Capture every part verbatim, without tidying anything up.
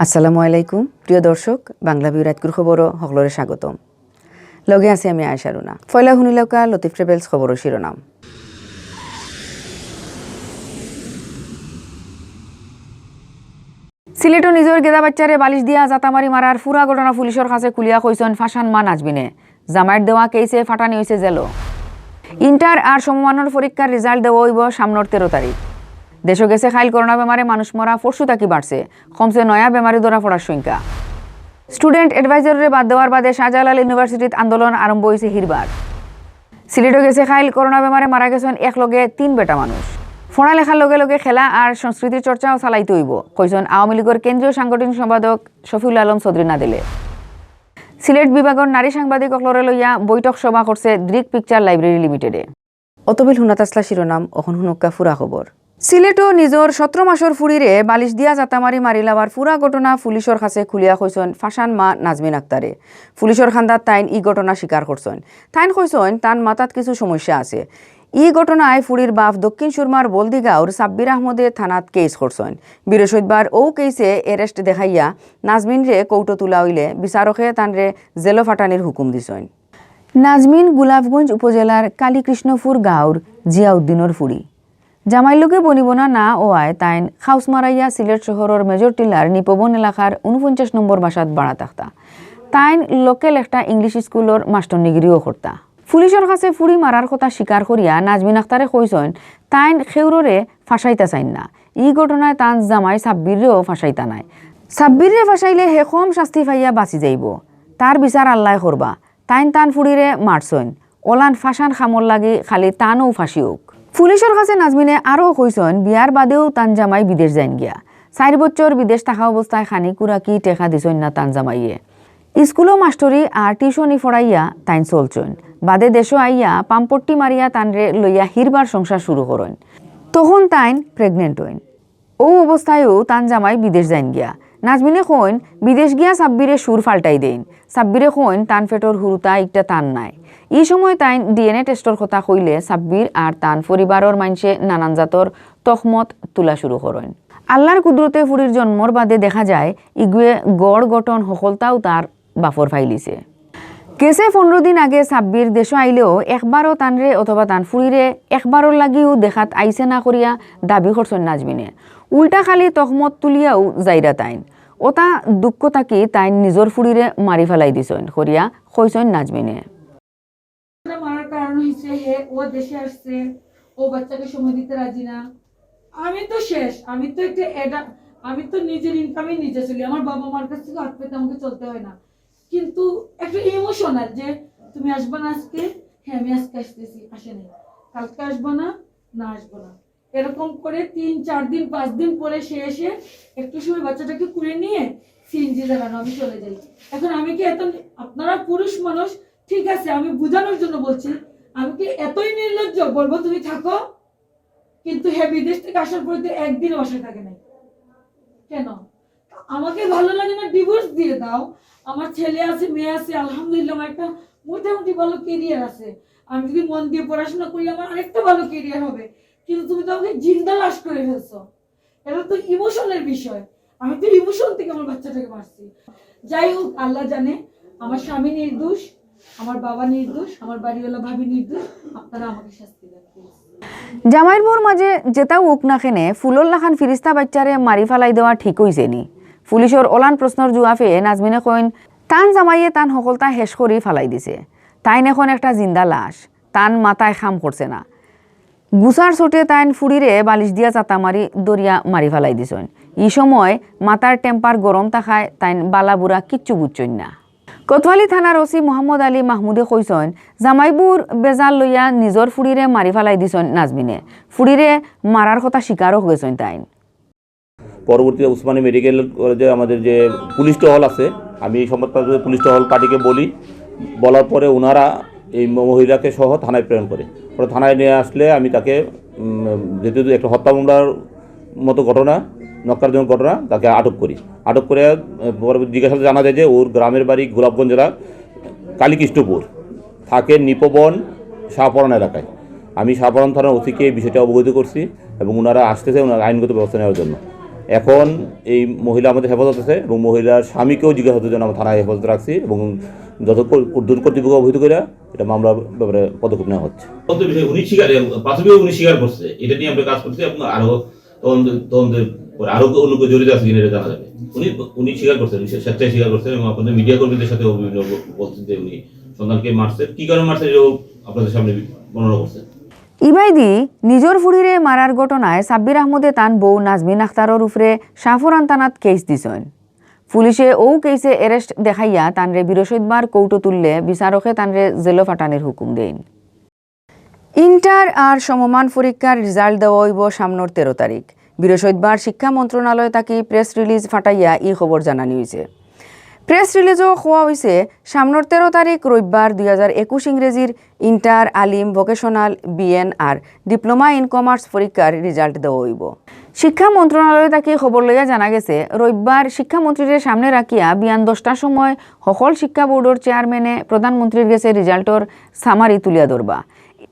আসসালামু আলাইকুম। প্রিয় দর্শক, বাংলা ভিউ রাইতকুর খবরো হকলরে স্বাগতম। লগে আছি আমি আয়েশা রুনা। পয়লা হুনিলাউক্কা লতিফ ট্রাভেলস খবরর শিরোনাম। সিলেটো নিজর গেদা বাইচ্চারে বালিশ দিয়া জাতামারি মারার পুরা ঘটনা পুলিশর কাছে খুলিয়া কইছইন ফাশান মা নাজমিনে। জামাইর দেওয়া কেইসে ফাটানি অইছে জেলো। ইন্টার আর সমমানর পরীক্ষার রেজাল্ট দেওয়া অইবো সামনর তেরো তারিখ। দেশো গেছে কাইল করোনা বেমারে মানুষ মরা পরশু থাকি বাড়ছে, কমছে নয়া বেমারি ধরা পড়ার সংখ্যা। স্টুডেন্ট অ্যাডভাইজাররে বাদ দেওয়ার বাদে শাহজালাল ইউনিভার্সিটিত আন্দোলন আরম্ভ অইছে হিরবার। সিলেটো গেছে কাইল করোনা বেমারে মারা গেছইন একলগে তিন বেটা মানুষ। পড়ালেখার লগে লগে খেলা আর সংস্কৃতির চর্চাও চালাইতে অইবো, কইছইন আওয়ামী লীগর কেন্দ্রীয় সাংগঠনিক সম্পাদক শফিউল আলম চৌধুরী নাদেলে। সিলেট বিভাগর নারী সাংবাদিক অকলরে লইয়া বৈঠক সভা করছে দৃক পিকচার লাইব্রেরি লিমিটেডে। অতবিল হুনাত আছলা শিরোনাম, অখন হুনউক্কা পুরা খবর। সিলেটো নিজর সতরো মাসর ফুড়িরে বালিশ দিয়া জাতামারি মারিলাওয়ার পুরা ঘটনা পুলিশর কাছে খুলিয়া কইছইন ফাশান মা নাজমিন আক্তারে। পুলিশর কান্দাত তাইন ই ঘটনা স্বীকার করছইন। তাইন কইছইন তান মাথাত কিছু সমস্যা আছে। ই ঘটনায় ফুড়ির বাপ দক্ষিণ সুরমার বলদি গাঁওর সাব্বির আহমদে থানাত কেস করছইন। বৃহস্পতিবার অউ কেসে অ্যারেস্ট দেখাইয়া নাজমিনরে কোর্টো তুলা অইলে বিচারকে তানরে জেলো ফাটানির হুকুম দিছইন। নাজমিন গোলাপগঞ্জ উপজেলার কালীকৃষ্ণপুর গাঁওর জিয়াউদ্দিনর ফুড়ি। জামাইর লগে বনিবনা না অওয়ায় তাইন খাউস মারাইয়া সিলেট শহরর মেজর টিলার নিপবন এলাকার ঊনপঞ্চাশ নম্বর বাসাত ভাড়া থাকতা। তাইন লোকাল একটা ইংলিশ স্কুলর মাস্টরনিগিরিও করতা। পুলিশর কাছে ফুড়ি মারার কথা স্বীকার করিয়া নাজমিন আক্তারে কইছইন, তাইন কেউররে ফাঁসাইতা চাইন না। ই ঘটনায় তান জামাই সাব্বিররেও ফাঁসাইতা নায়। সাব্বিররে ফাঁসাইলে হে কম শাস্তি পাইয়া বাঁচি যাইবো। তার বিচার আল্লায় করবা। তাইন তান ফুড়িরে মারছইন। অলান ফাশান কামর লাগি খালি তানউ ফাঁসি অউক। পুলিশর কাছে নাজমিনে আরও কইছইন, বিয়ার বাদেও তান জামাই বিদেশ যাইন গিয়া। চাইর বছর বিদেশ থাকা অবস্থায় খানি কুরাকি টেকা দিছইন না তান জামাইয়ে। স্কুলো মাস্টরি আর টিউশনি পড়াইয়া তাইন চলছইন। বাদে দেশো আইয়া পাম্পট্টি মারিয়া তানরে লইয়া হিরবার সংসার শুরু করইন। তখন তাইন প্রেগনেন্ট অইন। অউ অবস্থায়ও তান জামাই বিদেশ যাইন গিয়া। নাজমিনে কইন, বিদেশ গিয়া সাব্বিরে সুর ফাল্টাই দেইন। সাব্বিরে কইন, তান পেটর হুরুতা ইকটা তান নায়। ই সময় তাইন ডিএনএ টেস্টর কথা কইলে সাব্বির আর তান পরিবারর মাইনষে নানান জাতর তখমত তুলা শুরু করইন। আল্লার কুদরতে ফুড়ির জন্মর বাদে দেখা যায়, ইগুয়ে গড় গঠন হকলতাউ তার বাফর ফাইলিছে। গেছে পনরো দিন আগে সাব্বির দেশো আইলেও একবারও তানরে অথবা তান ফুড়িরে একবারর লাগিও দেখাত আইছে না করিয়া দাবি করছইন নাজমিনে। উল্টা খালি তখমত তুলিয়াউ যাইরা তাইন। অতা দুঃখ থাকি তাইন নিজর ফুড়িরে মারি ফালাই দিছইন করিয়া কইছইন নাজমিনে। মারার কারণ হইছে হে ও দেশে আসছে, ও বাচ্চাকে সময় দিতে রাজি না। আমি তো শেষ, আমি তো একটা অ্যাডা-, আমি তো নিজের ইনকামে নিজে চলি, আমার বাবা মার কাছ থেকে হাত পেতে আমাকে চলতে হয় না। কিন্তু একটা ইমোশনাল যে তুমি আসবা না আজকে, হ্যাঁ আমি আজকে আসতেছি, আসে নাই, কালকে আসবা না, না আসবো না, এরকম করে তিন চার দিন পাঁচ দিন পরে সে এসে একটু সময় বাচ্চাটাকে কুলে নিয়ে সিএনজি চালানো, আমি চলে যাই। এখন আমি কি এত, আপনারা পুরুষ মানুষ, ঠিক আছে, আমি বোঝানোর জন্য বলছি, আমি কি এতই নির্লজ্জ বলবো তুমি থাকো? কিন্তু হে বিদেশ থেকে আসার পরে তো একদিন বাসায় থাকে নাই কেন? আমাকে ভালো লাগে না, ডিভোর্স দিয়ে দাও। আমার ছেলে আছে, মেয়ে আছে, আলহামদুলিল্লাহ আমার একটা মোটামুটি ভালো ক্যারিয়ার আছে। আমি যদি মন দিয়ে পড়াশোনা করি আমার আরেকটা ভালো ক্যারিয়ার হবে। কিন্তু তুমি তো আমাকে জিন্দা লাশ করে ফেলছো। এটা তো ইমোশনের বিষয়। আমি তো ইমোশন থেকে আমার বাচ্চাটাকে মারছি। যাই হোক, আল্লাহ জানে, আমার স্বামী নির্দোষ, আমার বাবা নির্দোষ, আমার বাড়িওয়ালা ভাবি নির্দোষ। আপনারা আমাকে শাস্তি দেন প্লিজ। জামাইর বউর মাঝে যেতাউ অউক না কেনে ফুলর লাখান ফিরিস্তা বাইচ্চারে মারি ফালাই দেওয়া ঠিক অইছে নি? পুলিশর অলান প্রশ্নর জুয়াফে নাজমিনে কইন, তান জামাইয়ে তান হকলতা হেশ করি ফালাই দিছে। তাইন এখন একটা জিন্দা লাশ। তান মাথায় কাম করছে না। গুছার চোটে তাইন ফুড়িরে বালিশ দিয়া জাতা মারি ধরিয়া মারি ফালাই দিছইন। ই সময় মাথার টেম্পার গরম থাকায় তাইন বালা বুরা কিচ্ছু বুঝছইন না। কোতোয়ালি থানার ওসি মোহাম্মদ আলী মাহমুদে কইছইন, জামাইবুর বেজাল লইয়া নিজর ফুড়িরে মারি ফালাই দিছইন নাজমিনে। ফুড়িরে মারার কথা স্বীকারও গেছইন তাইন। পরবর্তীতে উসমানী মেডিকেল কলেজে আমাদের যে পুলিশ টহল আছে, আমি এই সংবাদপত্র পুলিশ টহল পার্টিকে বলি, বলার পরে ওনারা এই মহিলাকে সহ থানায় প্রেরণ করে। পরে থানায় নিয়ে আসলে আমি তাকে, উম, যেহেতু একটা হত্যা মামলার মতো ঘটনা, ন্যক্কারজনক ঘটনা, তাকে আটক করি। আটক করে, আহ, পরবর্তী জিজ্ঞাসাবাদে জানা যায় যে ওর গ্রামের বাড়ি গোলাপগঞ্জ জেলার কালীকৃষ্ণপুর, থাকে নিপবন শাহপরান এলাকায়। আমি শাহপরান থানার ওসিকে এই বিষয়টা অবগত করছি এবং ওনারা আসতেছে ওনার আইনগত ব্যবস্থা নেওয়ার জন্য। এখন এই মহিলা আমাদের হেফাজত আছে এবং মহিলার স্বামীকেও জিজ্ঞাসাবাদের জন্য আমরা থানায় হেফাজত রাখছি এবং যত কর-, ঊর্ধ্বতন কর্তৃপক্ষ অবহিত করে এটা মামলার ব্যাপারে পদক্ষেপ নেওয়া হচ্ছে। তদন্ত বিষয়ে উনি স্বীকার, প্রাথমিক উনি স্বীকার করছে, এটা নিয়ে আমরা কাজ করছি এবং আরো তদন্ত, তদন্তের পরে আরো অন্য কেউ জড়িত আছে কিনা এটা জানা যাবে। উনি, উনি স্বীকার করছেন, উনি স্বেচ্ছায় স্বীকার করছেন এবং আপনাদের মিডিয়া কর্মীদের সাথে বিভিন্ন ব-, বলছেন যে উনি সন্তানকে মারছেন, কি কারণে মারছেন এটাও আপনাদের সামনে বর্ণনা করছেন। ইবায়দি নিজর ফুড়িরে মারার ঘটনায় সাব্বির আহমদে তান বউ নাজমিন আখতারর উপরে শাহপরান থানাত কেস দিছইন। পুলিশে অউ কেসে অ্যারেস্ট দেখাইয়া তানরে বৃহস্পতিবার কোর্টো তুললে বিচারকে তানরে জেলো ফাটানির হুকুম দেইন। ইন্টার আর সমমান পরীক্ষার রেজাল্ট দেওয়া অইবো সামনর তেরো তারিখ। বৃহস্পতিবার শিক্ষা মন্ত্রণালয় থাকি প্রেস রিলিজ ফাটাইয়া ই খবর জানানি অইছে। প্রেস রিলিজো কওয়া অইছে, সামনর তেরো তারিখ রবিবার দুই হাজার একুশ ইংরেজির ইন্টার, আলিম, ভোকেশনাল, বিএন আর Diploma in Commerce পরীক্ষার রেজাল্ট দেওয়া অইবো। শিক্ষা মন্ত্রণালয় থাকি খবর লইয়া জানা গেছে, রবিবার শিক্ষামন্ত্রীরে সামনে রাখিয়া বিয়ান দশটার সময় হকল শিক্ষা বোর্ডর চেয়ারম্যানে প্রধানমন্ত্রীর গেছে রেজাল্টর সামারি তুলিয়া ধরবা।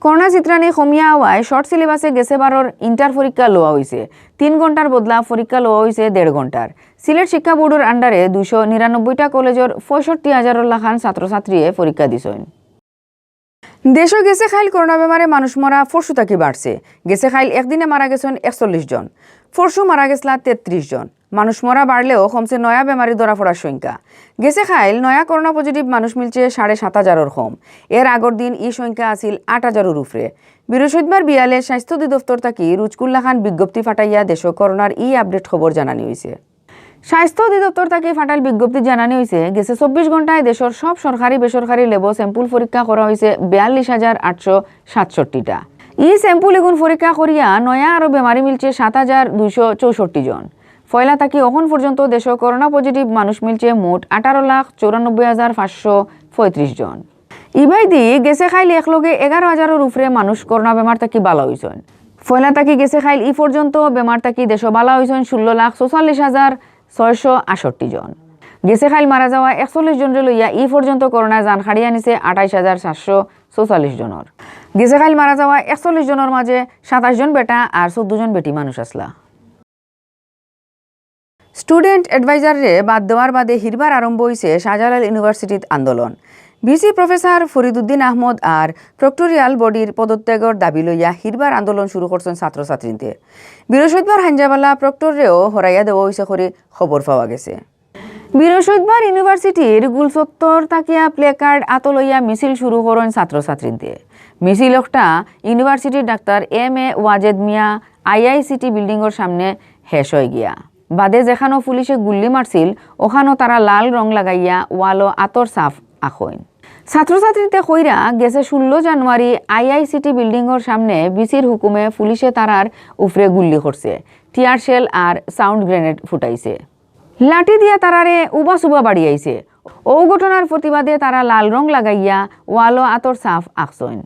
করোনা চিত্রানি কমিয়া আওয়ায় শর্ট সিলেবাসে গেছে বারর ইন্টার পরীক্ষা লওয়া অইছে। তিন ঘন্টার বদলা পরীক্ষা লওয়া অইছে দেড় ঘন্টার। সিলেট শিক্ষা বোর্ডর আন্ডারে দুইশো নিরানব্বইটা কলেজর পঁয়ষট্টি হাজারর লাখান ছাত্রছাত্রীয়ে পরীক্ষা দিছইন। দেশো গেছে কাইল করোনা বেমারে মানুষ মরা পরশু থাকি বাড়ছে। গেছে কাইল একদিনে মারা গেছইন একচল্লিশ জন, পরশু মারা গেছলা তেত্রিশ জন। মানুষ মরা বাড়লেও কমছে নয়া বেমারি ধরা পড়ার সংখ্যা। গেছে কাইল নয়া করোনা পজিটিভ মানুষ মিলছে সাড়ে সাত হাজারর কম। এর আগর দিন ই সংখ্যা আছিল আট হাজারর উপরে। বৃহস্পতিবার বিয়ালে স্বাস্থ্য অধিদপ্তর থাকি রুজকুর লাখান বিজ্ঞপ্তি ফাটাইয়া দেশো করোনার ই আপডেট খবর জানানি অইছে। স্বাস্থ্য অধিদপ্তর থাকি ফাটাইল বিজ্ঞপ্তি জানানি অইছে, গেছে চব্বিশ ঘন্টায় দেশর সব সরকারি বেসরকারি ল্যাবো স্যাম্পল পরীক্ষা করা অইছে বিয়াল্লিশ হাজার আটশো সাতষট্টিটা। ই স্যাম্পল ইগুন পরীক্ষা করিয়া নয়া আরো বেমারি মিলছে সাত হাজার দুইশো চৌষট্টি জন। পয়লা থাকি অখন পর্যন্ত দেশো করোনা পজিটিভ মানুষ মিলছে মোট আঠারো লাখ চৌরানব্বই হাজার পাঁচশো পঁয়ত্রিশ জন। ইবায়দি গেছে কাইল একলগে এগারো হাজারর উপরে মানুষ করোনা বেমার থাকি বালা অইছইন। পয়লা থাকি গেছে কাইল ই পর্যন্ত বেমার থাকি দেশো বালা অইছইন ষোলো লাখ চৌচল্লিশ হাজার ছয়শো আটষট্টি জন। গেছে কাইল মারা যাওয়া একচল্লিশ জনরে লইয়া ই পর্যন্ত করোনায় জান কাড়িয়া নিছে আঠাইশ হাজার সাতশো চৌচল্লিশ জনর। গেছে কাইল মারা যাওয়া একচল্লিশ জনর মাঝে সাতাইশ জন বেটা আর চৌদ্দ জন বেটি মানুষ আছলা। স্টুডেন্ট অ্যাডভাইজাররে বাদ দেওয়ার বাদে হিরবার আরম্ভ অইছে শাহজালাল ইউনিভার্সিটিত আন্দোলন। ভিসি প্রফেসর ফরিদুদ্দিন আহমদ আর প্রক্টরিয়াল বডির পদত্যাগর দাবি লইয়া হিরবার আন্দোলন শুরু করছইন ছাত্রছাত্রীন্তে। বৃহস্পতিবার হাইঞ্জাবালা প্রক্টররেও হরাইয়া দেওয়া অইছে করি খবর পাওয়া গেছে। বৃহস্পতিবার ইউনিভার্সিটির গুলচত্বর থাকিয়া প্লেকার্ড আতো লইয়া মিছিল শুরু করইন ছাত্রছাত্রীন্তে। মিছিল অকটা ইউনিভার্সিটির doctor M A Wazed Miah আইআইসিটি বিল্ডিংর সামনে হেশ অয় গিয়া। বাদে যেখানো পুলিশে গুল্লি মারছিল, ওখানো তারা লাল রং লাগাইয়া ওয়ালো আতর ছাপ আঁকইন। ছাত্রছাত্রীতে কইরা গেছে ষোলো জানুয়ারি আইআইসিটি বিল্ডিংর সামনে ভিসির হুকুমে পুলিশে তারার উপরে গুল্লি করছে, টিয়ার শেল আর সাউন্ড গ্রেনেড ফুটাইছে। লাঠি দিয়া তারারে উবাসুবা বাড়িয়াইছে। অউ ঘটনার প্রতিবাদে তারা লাল রং লাগাইয়া ওয়ালো আতর ছাপ আঁকছইন।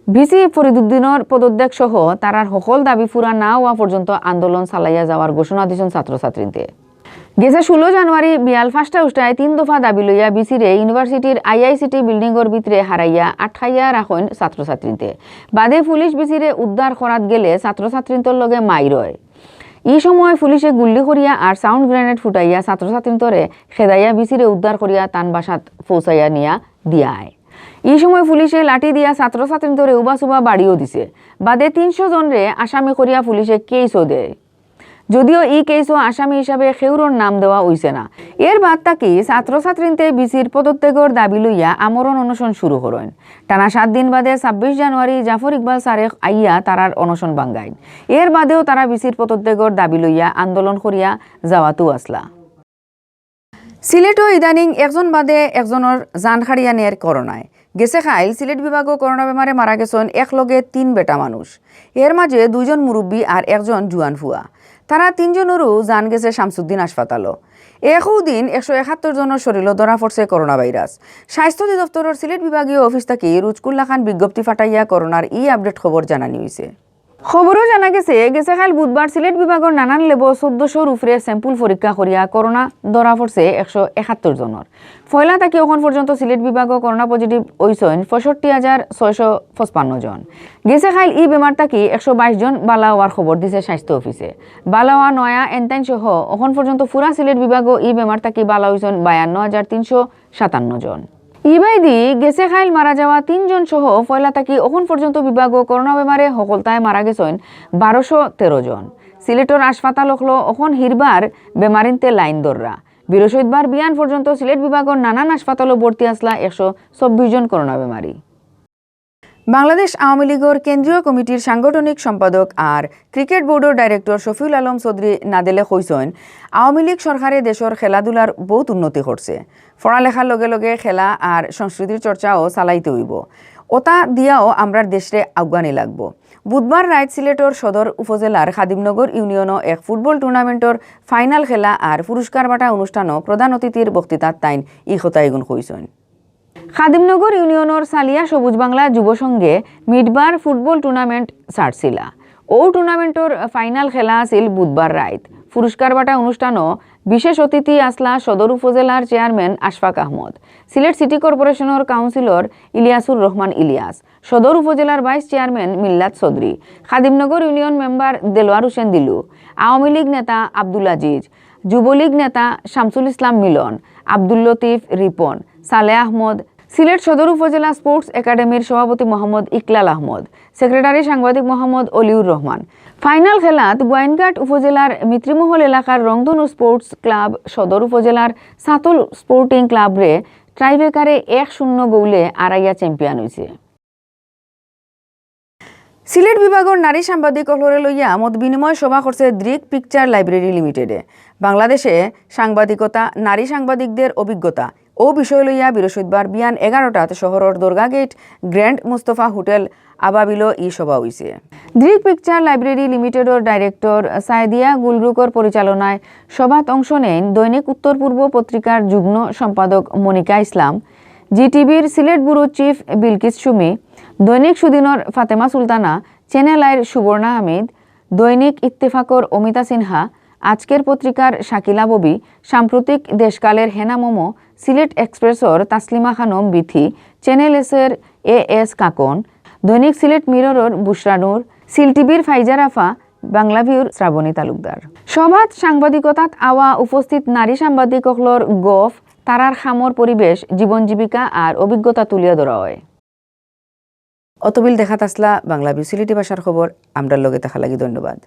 ভিসি ফরিদুদ্দিনর পদত্যাগ সহ তারার হকল দাবি পুরা না অওয়া পর্যন্ত আন্দোলন চালাইয়া যাওয়ার ঘোষণা দিছইন ছাত্রছাত্রীন্তে। গেছে ষোলো জানুয়ারি বিয়াল পাঁচটা উষ্টায় তিন দফা দাবি লইয়া ভিসিরে ইউনিভার্সিটির আইআইসিটি বিল্ডিংর ভিতরে হারাইয়া আটকাইয়া রাখইন ছাত্রছাত্রীন্তে। বাদে পুলিশ ভিসিরে উদ্ধার করাত গেলে ছাত্রছাত্রীন্তর লগে মাইর অয়। ই সময় পুলিশে গুল্লি করিয়া আর সাউন্ড গ্রেনেড ফুটাইয়া ছাত্রছাত্রীন্তরে খেদাইয়া ভিসিরে উদ্ধার করিয়া তান বাসাত পৌঁছাইয়া নিয়া দিয়ায়। ই সময় পুলিশে লাঠি দিয়া ছাত্রছাত্রীন্তরে উবাসুবা বাড়িও দিছে। বাদে তিনশো জনরে আসামি করিয়া পুলিশে কেসও দেয়। যদিও ই কেসও আসামি হিসাবে কেউরর নাম দেওয়া অইছে না। এর বাদ থাকি ছাত্রছাত্রীন্তে ভিসির পদত্যাগর দাবি লইয়া আমরণ অনশন শুরু করইন। টানা সাত দিন বাদে ছাব্বিশ জানুয়ারি জাফর ইকবাল স্যারে আইয়া তারার অনশন ভাঙ্গাইন। এর বাদেও তারা ভিসির পদত্যাগর দাবি লইয়া আন্দোলন করিয়া যাওয়াতও আছলা। সিলেটো ইদানিং একজন বাদে একজনর জান কাড়িয়া নের করোনায়। গেছে কাইল সিলেট বিভাগো করোনা বেমারে মারা গেছইন একলগে তিন বেটা মানুষ। এর মাঝে দুইজন মুরব্বি আর একজন জুয়ান ফুয়া। তারা তিনজনরও জান গেছে শামসুদ্দিন হাসপাতালো। একউ দিন একশো একাত্তর জনর শরীলো ধরা পড়ছে করোনা ভাইরাস। স্বাস্থ্য অধিদপ্তরর সিলেট বিভাগীয় অফিস থাকি রুজকুর লাখান বিজ্ঞপ্তি ফাটাইয়া করোনার ই আপডেট খবর জানানি অইছে। খবরো জানা গেছে, গেছে কাইল বুধবার সিলেট বিভাগর নানান ল্যাবো চৌদ্দশোর উপরে sample পরীক্ষা করিয়া করোনা ধরা পড়ছে একশো একাত্তর জনর। পয়লা থাকি অখন পর্যন্ত সিলেট বিভাগো করোনা positive অইছইন পঁয়ষট্টি হাজার ছয়শো পঁচপান্ন জন। গেছে কাইল ই বেমার থাকি একশো বাইশ জন বালা অওয়ার খবর দিছে স্বাস্থ্য অফিসে। বালা অওয়া নয়া এনতাইন সহ অখন পর্যন্ত পুরা সিলেট বিভাগো ই বেমার থাকি বালা অইছইন বায়ান্ন হাজার তিনশো সাতান্ন জন। ইবায়দি গেছে কাইল মারা যাওয়া তিনজন সহ পয়লা থাকি অখন পর্যন্ত বিভাগো করোনা বেমারে হকলতায় মারা গেছইন বারোশো তেরো জন। সিলেটর হাসপাতাল অকলো অখন হিরবার বেমারিন্তে লাইন ধররা। বৃহস্পতিবার বিয়ান পর্যন্ত সিলেট বিভাগর নানান হাসপাতালো ভর্তি আছলা একশো চব্বিশ জন করোনা বেমারি। বাংলাদেশ আওয়ামী লীগর কেন্দ্রীয় কমিটির সাংগঠনিক সম্পাদক আর ক্রিকেট বোর্ডর ডাইরেক্টর শফিউল আলম চৌধুরী নাদেলে কইছইন, আওয়ামী লীগ সরকারে দেশর খেলাধুলার বউত উন্নতি করছে। পড়ালেখার লগে লগে খেলা আর সংস্কৃতির চর্চাও চালাইতে অইবো। অতা দিয়াও আমরার দেশরে আগুয়ানি লাগবো। বুধবার রাইত সিলেটর সদর উপজেলার খাদিমনগর ইউনিয়নো এক ফুটবল টুর্নামেন্টর ফাইনাল খেলা আর পুরস্কার বাটা অনুষ্ঠানো প্রধান অতিথির বক্তৃতাত তাইন ই কথা ইগুন কইছইন। খাদিমনগর ইউনিয়নর সালিয়া সবুজ বাংলা যুব সংঘে মিডবার ফুটবল টুর্নামেন্ট ছাড়ছিলা। অউ টুর্নামেন্টর ফাইনাল খেলা আছিল বুধবার রাইত। পুরস্কার বাটা অনুষ্ঠানো বিশেষ অতিথি আছলা সদর উপজেলার চেয়ারম্যান আশফাক আহমদ, সিলেট সিটি কর্পোরেশনর কাউন্সিলর ইলিয়াসুর রহমান ইলিয়াস, সদর উপজেলার ভাইস চেয়ারম্যান মিল্লাত চৌধুরী, খাদিমনগর ইউনিয়ন মেম্বার দেলোয়ার হোসেন দিলু, আওয়ামী লীগ নেতা আব্দুল আজিজ, যুবলীগ নেতা শামসুল ইসলাম মিলন, আব্দুল লতিফ রিপন, সালেহ আহমদ, সিলেট সদর উপজেলা স্পোর্টস একাডেমির সভাপতি মোহাম্মদ ইকলাল আহমদ, সেক্রেটারি সাংবাদিক মোহাম্মদ অলিউর রহমান। ফাইনাল খেলাত গোয়াইনঘাট উপজেলার মিত্রিমহল এলাকার রংধনু স্পোর্টস ক্লাব সদর উপজেলার সাতুল স্পোর্টিং ক্লাবরে টাইব্রেকারে এক শূন্য গোলে আরাইয়া চ্যাম্পিয়ন অইছে। সিলেট বিভাগর নারী সাংবাদিক অকলরে লইয়া মত বিনিময় সভা করছে দৃক পিকচার লাইব্রেরি লিমিটেডে। বাংলাদেশে সাংবাদিকতা, নারী সাংবাদিকদের অভিজ্ঞতা অউ বিষয় লইয়া বৃহস্পতিবার বিয়ান এগারোটাত শহরর দরগা গেট গ্র্যান্ড মুস্তফা হোটেল আবাবিলো ই সভা অইছে। দৃক পিকচার লাইব্রেরি লিমিটেডর ডাইরেক্টর সায়েদিয়া গুলরুকর পরিচালনায় সভাত অংশ নেইন দৈনিক উত্তর পূর্ব পত্রিকার যুগ্ম সম্পাদক মনিকা ইসলাম, জিটিভির সিলেট ব্যুরো চিফ বিলকিস সুমি, দৈনিক সুদিনর ফাতেমা সুলতানা, চ্যানেল আইর সুবর্ণা আহমেদ, দৈনিক ইত্তেফাকর অমিতা সিনহা, আজকের পত্রিকার শাকিলা ববি, সাম্প্রতিক দেশকালের হেনা মোমো, সিলেট এক্সপ্রেসর তাসলিমা খানম বিথি, চ্যানেল এসের এ এস কাকন, দৈনিক সিলেট মিররর বুশরা নূর, সিল টিভির ফাইজার আফা, বাংলা ভিউর শ্রাবণী তালুকদার। সভাত সাংবাদিকতাত আওয়া উপস্থিত নারী সাংবাদিক অকলর গফ, তারার কামর পরিবেশ, জীবন জীবিকা আর অভিজ্ঞতা তুলিয়া ধরা অয়। অতবিল দেখাত আছলা বাংলা ভিউ সিলেটি ভাষার খবর। আমরার লগে থাকার লাগি ধন্যবাদ।